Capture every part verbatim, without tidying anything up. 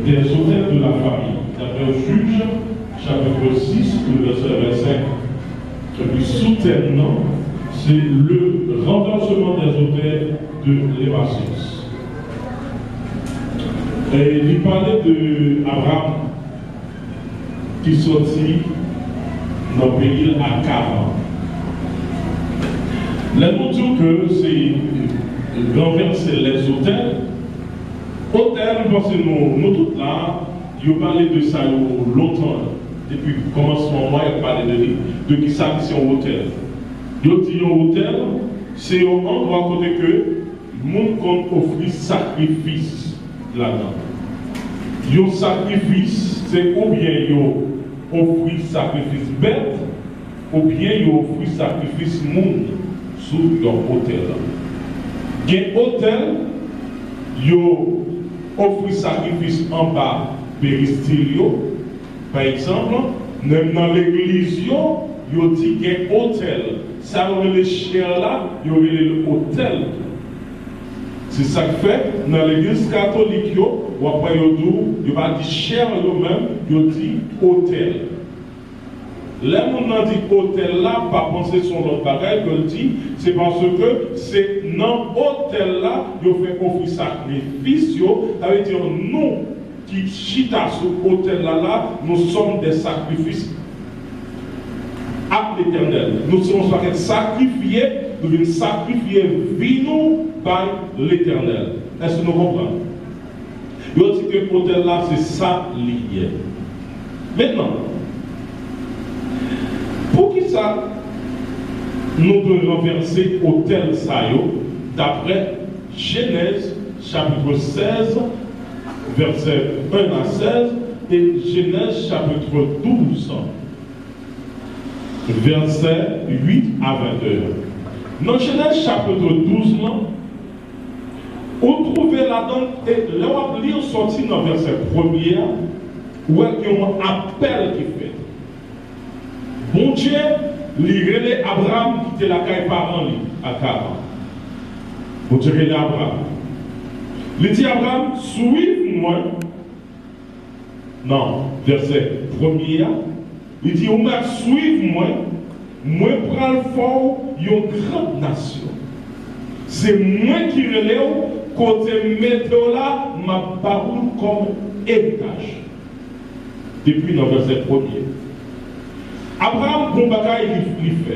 des autels de la famille, d'après Juges, chapitre six, le verset vingt-cinq. Et puis, sous-thème, non, c'est le renversement des autels de l'impatience. E li pale de Abraham ki sòti nan peyi l a Karan. Lè nou di w ke se ranvèse lèzotèl, otèl, m panse nou, nou tout la, yo pale de sa yo lontan, depi kòmansman mwa, y ap pale de li, de kisa ki se yon otèl. Yo di yon otèl, se yon andwa kote ke moun konn ofri sakrifis ladan. Yon sakrifis, se oubyen yo ofri sakrifis bèt, oubyen yo ofri sakrifis moun sou yon otèl. Gen otèl, yo ofri sakrifis anba peristil yo. Pa egzanp, menm nan legliz yo, yo di gen otèl. Sa yo rele chè la, yo rele l otèl tou. Se sa k fè, nan legliz katolik yo, w ap wè yo di w, yo pa di chè yo menm, yo di otèl. Lè moun nan di otèl la, pa panse se yon lòt bagay ke l di, se paske se nan otèl la yo fè ofri sakrifis yo, sa vle di nou ki chita sou otèl la la, nous sommes des sacrifices à l'Éternel. Nou se yon pakèt sakrifye, nou vin sakrifye vi nou bay Letènèl. Èske nou konprann? Yo di ke otèl la se sa li ye. Mentnan, poukisa nou dwe ranvèse otèl sa yo daprè Jenèz chapitre seize, vèsè un à seize, e Jenèz chapitre douze, vèsè uit a vennde? Nan Jenèz chapitre douz lan, ou twouve ladan, e lè w ap li, sòti nan vèsè premye a, ou wè gen yon apèl ki fèt. Bondye, li rele Abraram ki te lakay paran li a Karan. Bondye rele Abraram. Li di Abraram, swiv mwen. Nan vèsè premye a, li di, ou mèt swiv mwen, mwen pral fè w yon gran nasyon. Se mwen ki rele w, kote m mete w la, m ap ba ou l kòm eritaj. Depi nan vèsè premye. Abraram gon bagay li, li fè.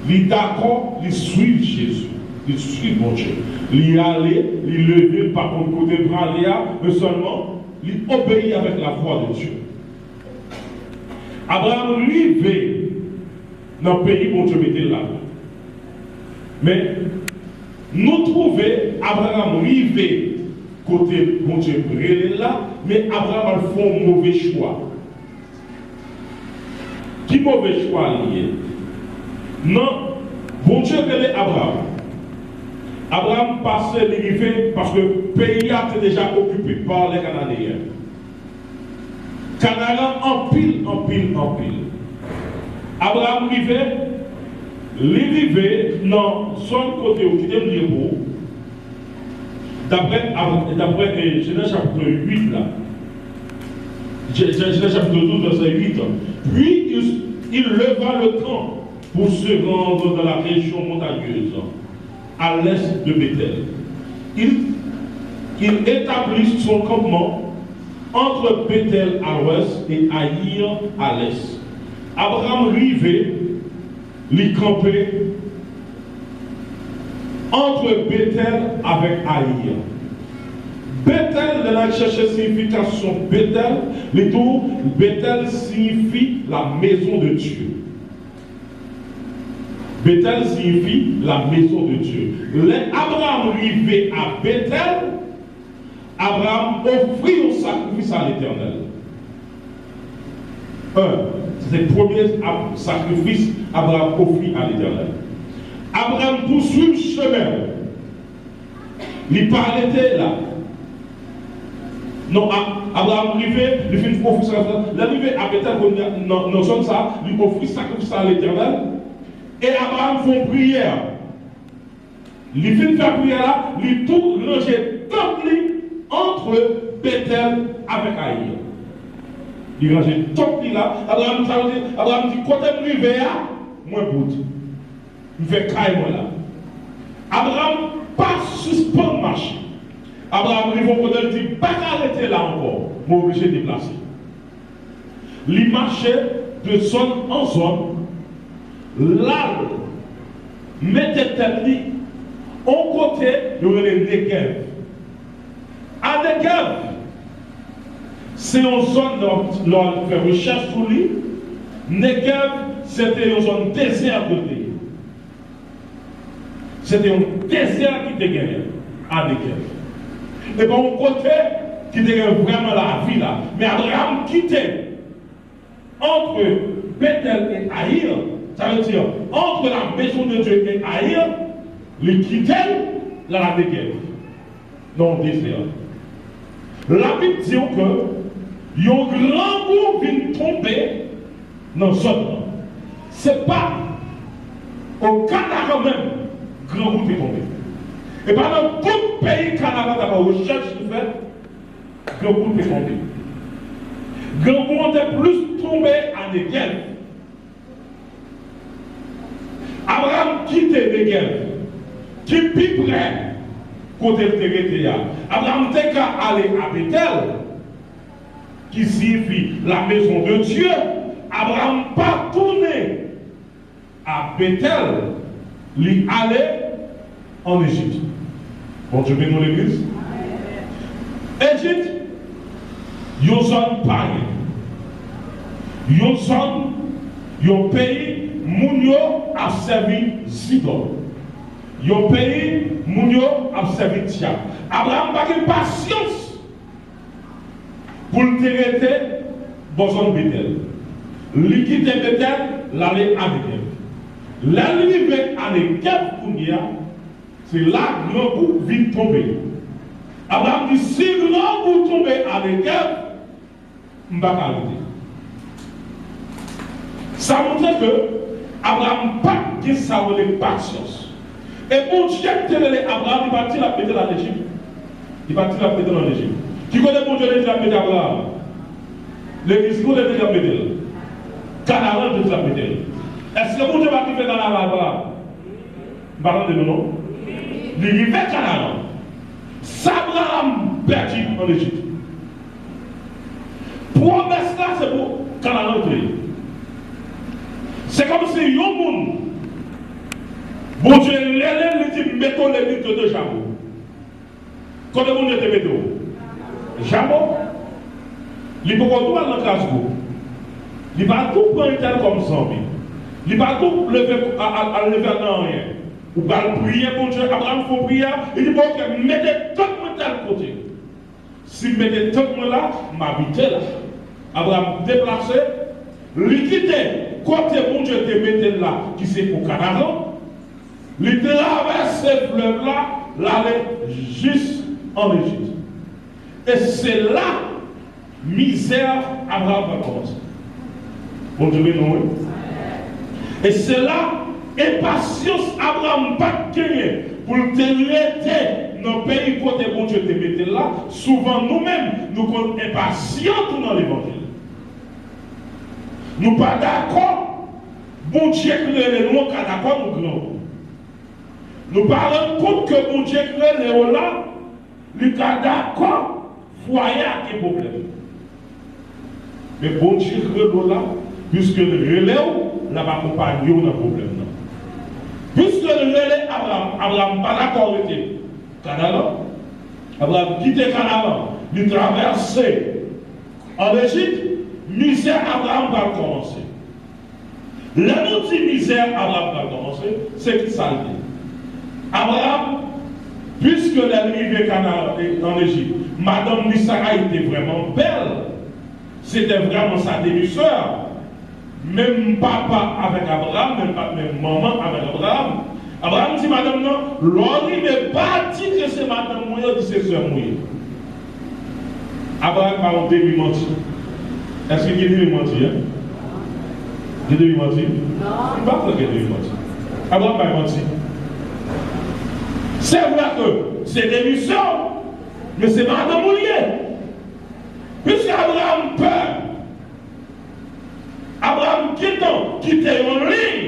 Li dakò, li swiv Jezi. Li swiv Bondye. Li ale, li leve, li pa konn kote l prale a, men sèlman, li obeyi avèk lavwa de Dye. Abraram rive nan peyi Bondye mete l la. Men, nou twouve Abraram rive kote Bondye rele l la, men Abraram al fè yon move chwa. Ki move chwa li ye? Nan, Bondye rele Abraram. Abraram pase, li rive, paske peyi a te deja okipe pa lè Kananeyen. Kanaran anpil, anpil, anpil. Abraram rive, li rive nan zòn kote yo, kite m li pou ou. Daprè, daprè, eh, Jenèz chapitre huit la. Jè-, Jè-, Jenèz chapitre douze, verset huit. Puis il, il leva le camp pour se rendre dans la région montagneuse, à l'est de Béthel. Il, il établit son campement entre Béthel à l'ouest et Aï à l'est. Abraram rive, li kanpe ant Betèl avèk Ayi. Betèl, lè n al chèche siyifikasyon Betèl, li di w, Betèl siyifi la maison de Dieu. Betèl siyifi la maison de Dieu. Lè Abraram rive a Betèl, Abraram ofri yon sakrifis a Letènèl. Un, se te premye ap-, sakrifis Abraram ofri a Letènèl. Abraram pouswiv chemen l. Li pa rete la. Non, A-, Abraram rive, li fin ofri sakrifis la. Lè l rive a Betèl, kounye a, nan, nan zòn sa, li ofri sakrifis la a Letènèl. E Abraram fè yon priyè. Li fin fè priyè la, li tou ranje tant li ant Betèl avèk Ayi. Li ranje tant li la. Abraram, sa vle di, Abraram di, kote m rive a, mwen bout. M fè kay mwen la. Abraram pa sispann mache. Abraram rive yon kote, li di, m pa ka rete la ankò. Mwen oblije deplase. Li mache de zòn an zòn, l al mete tèt li yon kote yo rele Negèv. A Negèv, se yon zòn, lè w al fè rechèch sou li, Negèv, se te yon zòn dezè yo te ye. Se te yon dezè ki te genyen a Negèv. E pa yon kote ki te gen vrèman lavi la. Men Abraram kite entre Bethel et Haïr, sa vle di, entre la maison de Dieu et Haïr, li kite l, l al a Negèv, nan yon dezè. Labib di w ke yon grangou vin tonbe nan zòn nan. Se pa o Kanaran menm grangou te tonbe. E pa nan tout peyi Kanaran, daprè rechèch ki fèt, grangou te tonbe. Grangou an te plis tonbe a Negèv. Abraram kite Negèv, ki pi pre kote l te rete a. Abraram te ka ale a Betèl, ki siyifi la maison de Dieu. Abraram pa tounen a Betèl, li ale an Ejip. Bondye beni w, legliz. Ejip, yon zòn payen. Yon zòn, yon peyi moun yo ap sèvi zidòl. Yon peyi moun yo ap sèvi dyab. Abraram pa gen pasyans pou l te rete bò zòn Betèl. Li kite Betèl, l ale a Negèv. Lè l rive a Negèv kounye a, se la grangou vin tonbe. Abraram di, si grangou tonbe a Negèv, m pa ka rete. Sa montre ke Abraram pa t gen sa yo rele pasyans. E Bondye ki te rele Abraram, li pa t di l ap mete l an Ejip. Li pa t di l ap mete l an Ejip. Ki kote Bondye te di l ap mete Abraram? Legliz, ki kote l te di l ap mete l? Kanaran, li te di l ap mete l. Èske Bondye pa t rive Kanaran, Abraram? M pa tande nou non. Li rive Kanaran. Sa Abraram pèdi an Ejip. Pwomès la se pou Kanaran te ye. Se kòmsi yon moun, Bondye rele l, li di, mete w legliz de Dejabo. Kote Bondye te mete w? Jabo. Li poko tou al nan Glasgow. Li pa tou pran entèl kòm zanmi. Li pa tou leve, al, al, al leve al nan anyen. Ou pral priye Bondye, Abraram fè yon priyè, li di, bon, oke, mete tant mwen tèl kote. Si m mete tant mwen la, m abite la. Abraram deplase, li kite kote Bondye te mete l la, ki se o Kanaran, li travèse flèv la, l ale jis an Ejip. E se la mizè Abraram pral kòmanse. Bondye beni w, wi. E se la enpasyans Abraram pa t genyen pou l te rete nan peyi kote Bondye te mete l la. Souvan, nou menm, nou konn enpasyan tou nan levanjil. Nou pa dakò Bondye ki rele nou an ka dakò nou grangou. Nou pa rann kont ke Bondye ki rele w la, li ka dakò fwaye a gen pwoblèm. Men Bondye ki rele w la, piske l rele w, l ap akonpaye w nan pwoblèm nan. Piske l rele Abraram, Abraram pa dakò rete Kanaran. Abraram kite Kanaran, li travèse an Ejip, mizè Abraram pral kòmanse. Lè nou di mizè Abraram pral kòmanse, se ki sa l ye? Abraram, piske lè l rive Kanaran, e, an Ejip, madanm li Sarayi te vrèman bèl, se te vrèman sa demi-sè, menm papa avèk Abraram, menm pa, menm manman avèk Abraram. Abraram di madanm nan, lè w rive, pa di ke se madanm mwen ye, di se sè m ou ye. Abraram pa yon demi manti. Èske gen demi manti, en? Gen demi manti? M pa kwè gen demi manti. Abraram pa manti. Se vre ke se demi sè w, men se madanm ou l ye. Piske Abraram pè, Abraram gentan kite yon liy.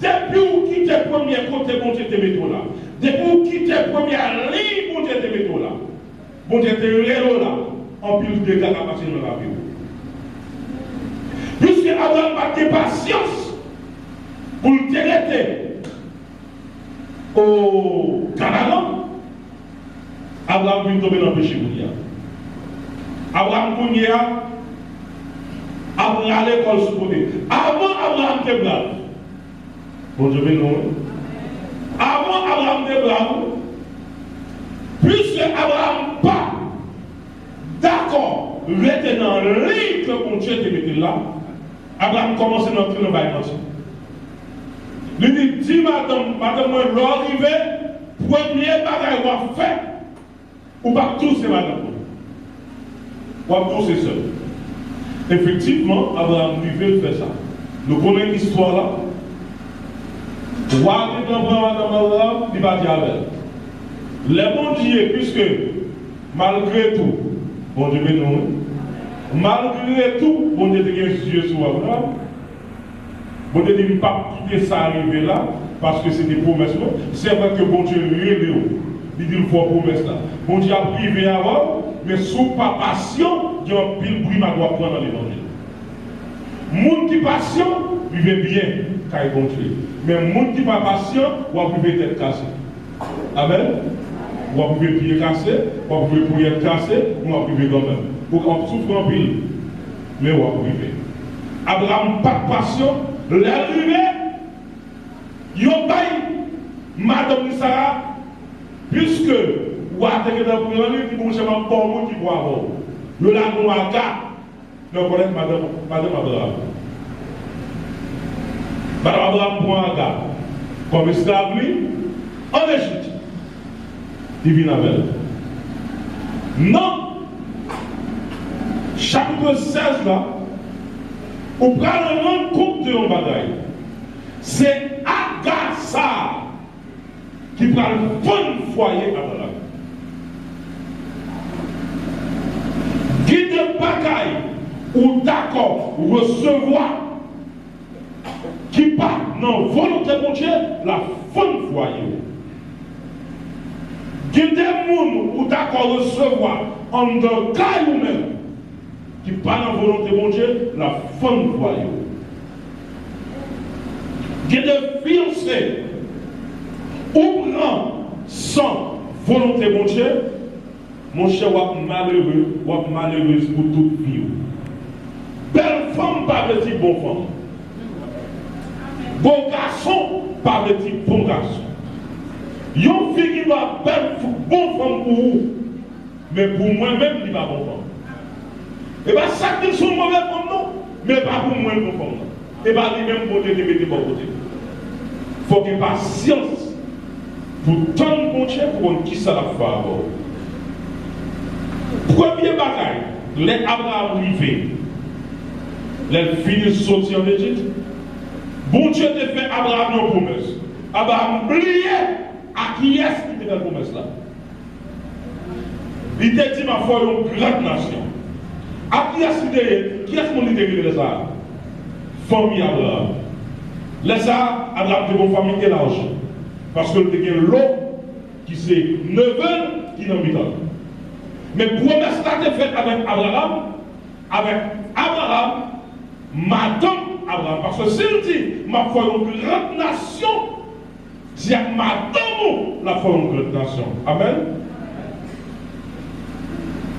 Depi w kite premye kote Bondye te mete w la, depi w kite premye liy Bondye te mete w la, Bondye te rele w la, anpil dega ka pase nan lavi w. Piske Abraram pa t gen pasyans pou l te rete o Kanaran, Abraram vin tonbe nan peche kounye a. Abraram kounye a ap rale kò l sou kote. Avan Abraram te brav, Bondye beni w, wi. Avan Abraram te brav, piske Abraram pa dakò rete nan liy ke Bondye te mete l la, Abraram kòmanse nan antre nan bay manti. Li di, di madanm, madanm mwen, lè w rive, premye bagay w ap fè, ou p ap touse madanm mwen. W ap touse sèl. Efektivman, Abraram rive l fè sa. Nou konnen istwa la. Wa gentan pran madanm Abraram, li pa di avè l. Lè Bondye, piske malgre tou, Bondye beni w, wi. Malgre tou, Bondye te gen zye sou Abraram. Bondye di, "M p ap kite sa rive la, paske se te pwomès mwen." Se vre ke Bondye rele w, li di l fè w pwomès la. Bondye ap rive avè w, men si w pa pasyan, gen anpil brimad w ap pran nan levanjil. Moun ki pasyan, rive byen kay Bondye. Men moun ki pa pasyan, w ap rive tèt kase. Amèn. W ap rive pye kase, w ap rive ponyèt kase, men w ap rive kanmenm. Ou w ap soufri anpil, men w ap rive. Abraram pa t pasyan, lè l rive, yo bay madanm li Sara, piske wa te gentan pran li, li di, "Monchè, m ap ba w moun ki pou avè w." Yo lage yon Aga. Nan konèt madanm, madanm Abraram. Madanm Abraram pran Aga kòm esklav li ann Ejip. Li vin avè l. Nan chapit sèz la, ou pral rann kont de yon bagay. Se Aga sa a ki pral fann fwaye Abraram. Gen de bagay ou dakò resevwa ki pa nan volonte Bondye, l ap fann fwaye w. Gen de moun ou dakò resevwa anndan kay ou menm, ki pa nan volonte Bondye, l ap fann fwaye w. Gen de fiyanse ou pran san volonte Bondye, monchè, w ap malere, w ap malerez pou tout vi w. Bèl fanm pa vle di bon fanm. Bon gason pa vle di bon gason. Yon fi ki ba bèl, bon fanm pou ou, men pou mwen menm, li pa bon fanm. E pa sa k di l se yon move fanm, non, men e pa pou mwen l bon fanm nan. E pa li menm Bondye te mete bò kote. Fò w gen pasyans pou w tann Bondye, pou w konn kisa l ap fè avè w. Premye bagay, lè Abraram rive, lè l fini soti ann Ejip, Bondye te fè Abraram yon pwomès. Abraram bliye a kiyès li te fè pwomès la. Li te di, "M ap fè w yon gran nasyon." A kiyès li te ye? Kiyès moun li te rele lè sa a? Fanmi Abraram. Lè sa a, Abraram te gen yon fanmi elaji, paske l te gen Lot, ki se neve l, ki nan mitan l. Men pwomès la te fèt avèk Abraram, avèk Abraram, madanm Abraram. Paske si l di, "M ap fè w yon gran nasyon," di ak madanm ou, "L ap fè w yon gran nasyon." Amèn.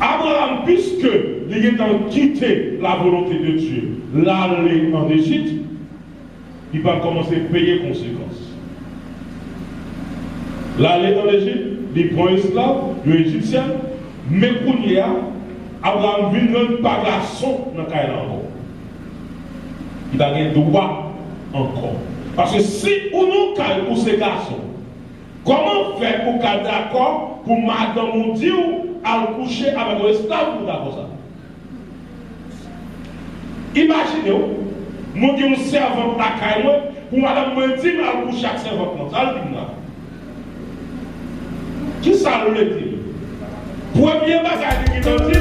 Abraram, piske li gentan kite la volonte de Dye, l ale ann Ejip, li pral kòmanse peye konsekans. L ale ann Ejip, li pran esklav, yon Ejipsyèn, men kounye a, Abraram vin rann pa gason nan kay la ankò. Li pa gen dwa ankò. Paske si ou nan kay ou se gason, kòman fè ou ka dakò pou madanm ou di w al kouche avèk yon esklav pou w dakò sa? Imajine w, mwen gen yon sèvant lakay mwen, pou madanm mwen di m al kouche ak sèvant lan. Sa l di m la? Kisa l vle di m? Premye bagay li gentan di,